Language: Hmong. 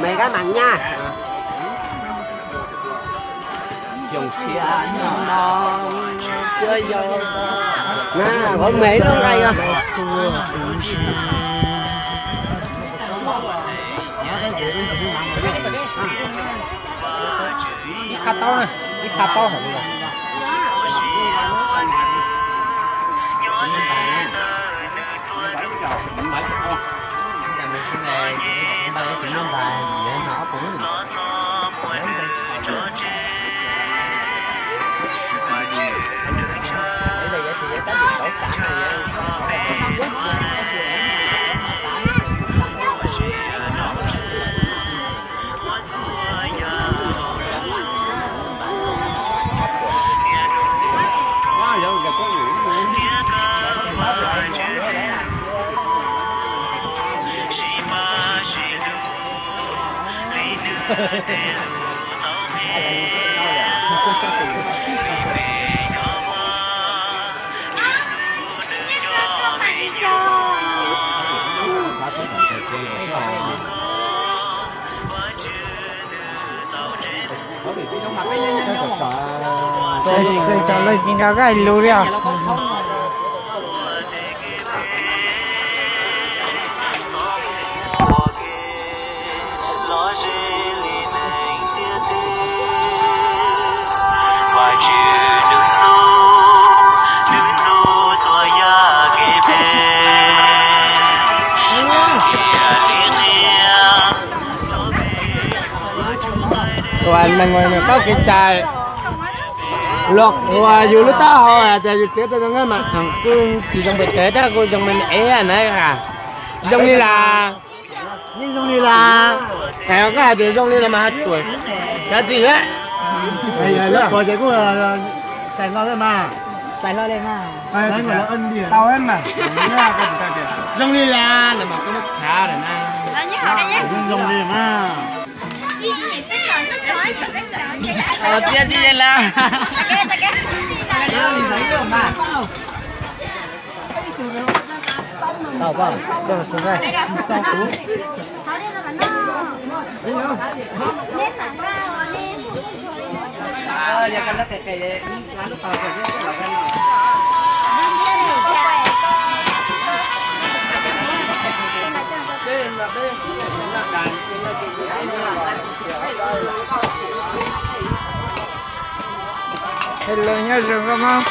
Mày các bạn nha. Nè, có mấy đứa đây không? Ib phab taub na, ib phab taub hauv no. Txawm leej tsis nrog koj lus li os. Ua neeg uas nws paub kev cai los ua yus lub taub hau hais tias yus txiav tau zoo nkauj mas kuj tsis zoo pes tsawg tab kuj zoo me me ev na. Zoo li las, yeej zoo li las, koj hais tias zoo li las mas hais tuaj, cov txiv lawm, lawv pom ces kuj txais hlo li mas, txais hlo li mas, tau mas, zoo li las los mas kuj muab khav lawm na. Zoo li mas. Txiav txiv yeej las. Hello, nyob zoo koj mog.